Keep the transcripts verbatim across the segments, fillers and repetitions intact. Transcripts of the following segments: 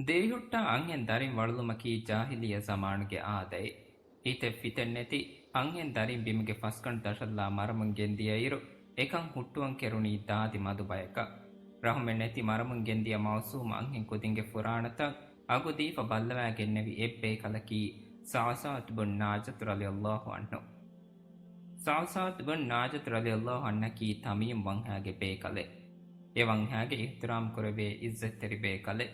ދިރިހުއްޓާ އަންހެން ދަރިން ވަޅުލުމަކީ ޖާހިލިއްޔަ ޒަމާނުގެ އާދައެއް. އިތެއް ފިތެއްނެތި އަންހެން ދަރިން ބިމުގެ ފަސްގަނޑު ދަށަށްލާ މަރަމުން ގެންދިޔައިރު، އެކަން ހުއްޓުވަން ކެރުނީ ދާދި މަދު ބަޔަކަށް. ރަހުމެއް ނެތި މަރަމުން ގެންދިޔަ މައުސޫމް އަންހެން ކުދިންގެ ފުރާނަތައް އަގުދީފަ ބައްލަވާގެންނެވި އެއްބޭކަލަކީ ސަޢުސަޢުދު ބުން ނާޖަތު ރަޟިޔަﷲ ޢަންހު. ސަޢުސަޢުދު ބުން ނާޖަތު ރަޟިޔަﷲ ޢަންހަކީ ތަމީމް ވަންހާގެ ބޭކަލެއް. އެ ވަންހާގެ އިޙްތިރާމް ކުރެވޭ ޢިއްޒަތްތެރި ބޭކަލެއް.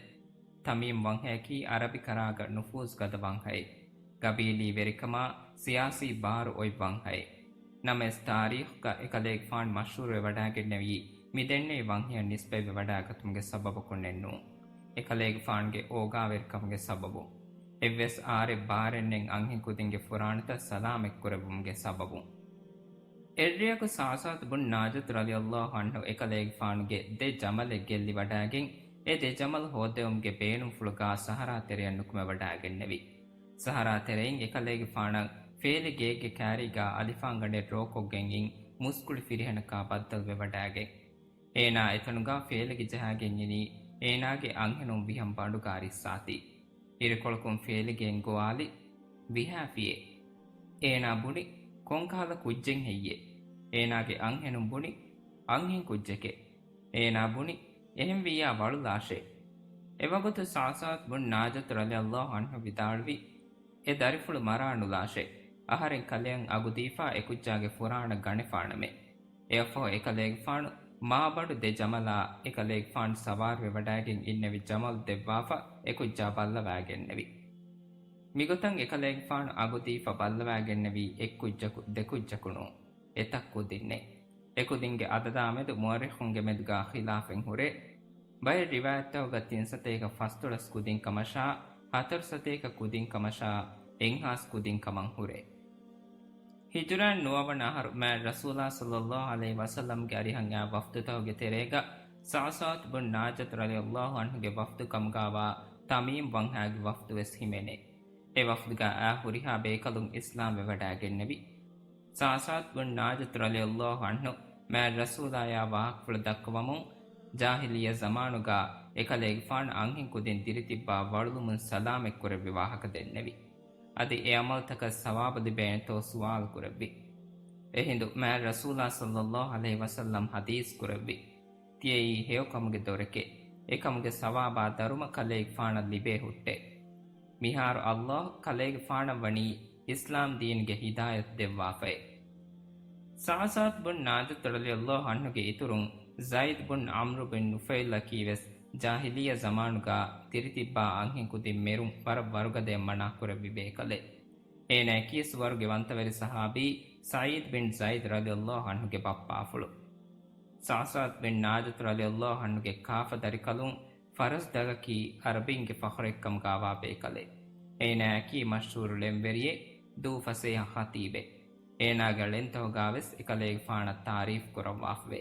ތަމީމް ވަންހަޔަކީ ޢަރަބި ކަރާގަ ނުފޫޒުގަދަ ވަންހައެއް. ގަބީލީ ވެރިކަމާ ސިޔާސީ ބާރު އޮތް ވަންހައެއް. ނަމަވެސް ތާރީޚުގަ އެކަލޭގެފާނު މަޝްހޫރުވެ ވަޑާގެންނެވީ މިދެންނެވި ވަންހަޔަށް ނިސްބަތްވެ ވަޑާގަތުމުގެ ސަބަބަކުންނެއް ނޫން. އެކަލޭގެފާނުގެ އޯގާވެރިކަމުގެ ސަބަބުން. އެއްވެސް އާރެއް ބާރެއް ނެތް އަންހެން ކުދިންގެ ފުރާނަތައް ސަލާމަތްކުރެއްވުމުގެ ސަބަބުން. އެއްރެއަކު ސަޢުސަޢުދު ބުން ނާޖަތު ރަޟިޔަﷲ ޢަންހު އެކަލޭގެފާނުގެ ދެ ޖަމަލެއް ގެއްލިވަޑާގެން، އެ ދެ ޖަމަލު ހޯއްދެވުމުގެ ބޭނުންފުޅުގާ ސަހަރާ ތެރެއަށް ނުކުމެވަޑާގެންނެވި. ސަހަރާ ތެރެއިން އެކަލޭގެފާނަށް ފޭލި ގެއެއްގެ ކާރީގާ އަލިފާންގަނޑެއް ޑްރޯކޮށްގެން އިން މުސްކުޅި ފިރިހެނަކާ ބައްދަލުވެވަޑާގެން. އޭނާ އެތަނުގާ ފޭލިގެ ޖަހާގެން އިނީ އޭނާގެ އަންހެނުން ވިހަން ބަނޑުގާ ރިއްސާތީ. އިރުކޮޅަކުން ފޭލިގެއިން ގޮވާލި، ވިހާފިއޭ. އޭނާ ބުނި، ކޮންކަހަލަ ކުއްޖެއް ހެއްޔޭ؟ އޭނާގެ އަންހެނުން ބުނި، އަންހެން ކުއްޖެކޭ. އޭނާ ބުނި، އެހެންވިއްޔާ ވަޅުލާށޭ. އެވަގުތު ސަޢުސަޢުދު ބުން ނާޖަތު ރަޟިޔަﷲ ޢަންހު ވިދާޅުވި، އެ ދަރިފުޅު މަރާނުލާށޭ. އަހަރެން ކަލެއަށް އަގުދީފާ އެކުއްޖާގެ ފުރާނަ ގަނެފާނަމޭ. އެއަށްފަހު އެކަލޭގެފާނު މާބަނޑު ދެ ޖަމަލާ އެކަލޭގެފާނު ސަވާރުވެވަޑާގެން އިންނެވި ޖަމަލު ދެއްވާފަ އެކުއްޖާ ބައްލަވާގެންނެވި. މިގޮތަށް އެކަލޭގެފާނު އަގުދީފަ ބައްލަވާގެންނެވީ އެއްކުއްޖަކު ދެކުއްޖަކު ނޫން، އެތައް ކުދިންނޭ. އެކުދިންގެ އަދަދާމެދު މުއައްރިޚުންގެ މެދުގާ ޚިލާފެއް ހުރޭ. ބައެއް ރިވާޔަތްތަކުގަ ތިންސަތޭކަ ފަސްދޮޅަސް ކުދިން ކަމަށާ، ހަތަރުސަތޭކަ ކުދިން ކަމަށާ، އެއްހާސް ކުދިން ކަމަށް ހުރޭ. ހިޖުރައިން ނުވަވަނަ އަހަރު މާތް ރަސޫލާ ޞައްލައްލާހު ޢަލައިހި ވަސައްލަމްގެ އަރިހަށް އާ ވަފްދުތަކުގެ ތެރޭގަ ސަޢުސަޢުދު ބުން ނާޖަތު ރަޟިޔަﷲ ޢަންހުގެ ވަފްދު ކަމުގާވާ ތަމީމް ވަންހާގެ ވަފްދު ވެސް ހިމެނޭ. އެ ވަފްދުގާ އާ ހުރިހާ ބޭކަލުން އިސްލާމްވެވަޑާގެންނެވި. ސަޢުސަޢުދު ބުން ނާޖަތު ރަޟިޔަﷲ ޢަންހު މާތް ރަސޫލާޔާ ވާހަކަފުޅު ދައްކަވަމުން، ޖާހިލިއްޔަ ޒަމާނުގާ އެކަލޭގެފާނު އަންހެން ކުދިން ދިރިތިއްބާ ވަޅުލުމުން ސަލާމަތްކުރެއްވި ވާހަކަ ދެންނެވި. އަދި އެ ޢަމަލުތަކަށް ސަވާބު ލިބޭނެތޯ ސުވާލު ކުރެއްވި. އެހިނދު މާތް ރަސޫލާ ޞައްލައްލާހު ޢަލައިހި ވަސައްލަމް ޙަދީޘް ކުރެއްވި. ތިޔައީ ހެޔޮކަމުގެ ދޮރެކޭ. އެކަމުގެ ސަވާބާ ދަރުމަ ކަލޭގެފާނަށް ލިބޭ ހުއްޓޭ. މިހާރު ﷲ ކަލޭގެފާނަށް ވަނީ އިސްލާމް ދީންގެ ހިދާޔަތު ދެއްވާފައޭ. ސަޢުސަޢުދު ބުން ނާޖަތު ރަޟިޔަﷲ ޢަންހުގެ އިތުރުން ޒައިދު ބުން ޢަމްރު ބިން ނުފައިލަކީ ވެސް ޖާހިލިއްޔަ ޒަމާނުގާ ދިރިތިއްބާ އަންހެން ކުދިން މެރުން ވަރަށް ވަރުގަދަޔަށް މަނާ ކުރެއްވި ބޭކަލެއް. އޭނާއަކީ ސުވަރުގެ ވަންތަވެރި ޞަޙާބީ ސަޢީދު ބިން ޒައިދު ރަޟިޔަﷲ ޢަންހުގެ ބައްޕާފުޅު. ސަޢުސަޢުދު ބިން ނާޖަތު ރަޟިޔަﷲ ޢަންހުގެ ކާފަ ދަރިކަލުން ފަރަސް ދަގަކީ ޢަރަބިންގެ ފަޚުރެއްކަމުގާވާ ބޭކަލެއް. އޭނާއަކީ މަޝްހޫރު ޅެންވެރިއެއް، ދޫ ފަސޭހަ ޚަތީބެއް. އޭނާގެ ޅެންތަކުގާވެސް އެކަލޭގެފާނަށް ތާރީފް ކުރައްވާފަވޭ.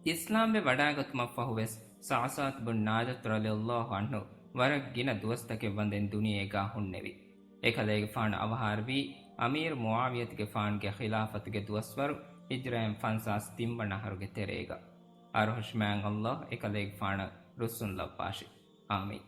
އިސްލާމްވެ ވަޑާގަތުމަށްފަހުވެސް ސަޢުސަޢުދު ބުން ނާޖަތު ރަޟިޔަﷲ ޢަންހު ވަރަށް ގިނަ ދުވަސްތަކެއް ވަންދެން ދުނިޔޭގާ ހުންނެވި. އެކަލޭގެފާނު އަވަހާރަވީ އަމީރު މުޢާވިޔަތުގެފާނުގެ ޚިލާފަތުގެ ދުވަސްވަރު ހިޖްރައިން ފަންސާސް ތިން ވަނަ އަހަރުގެ ތެރޭގަ. އަރުހަށި މާތް ﷲ އެކަލޭގެފާނަށް ރުއްސުން ލައްވާށި. އާމީން.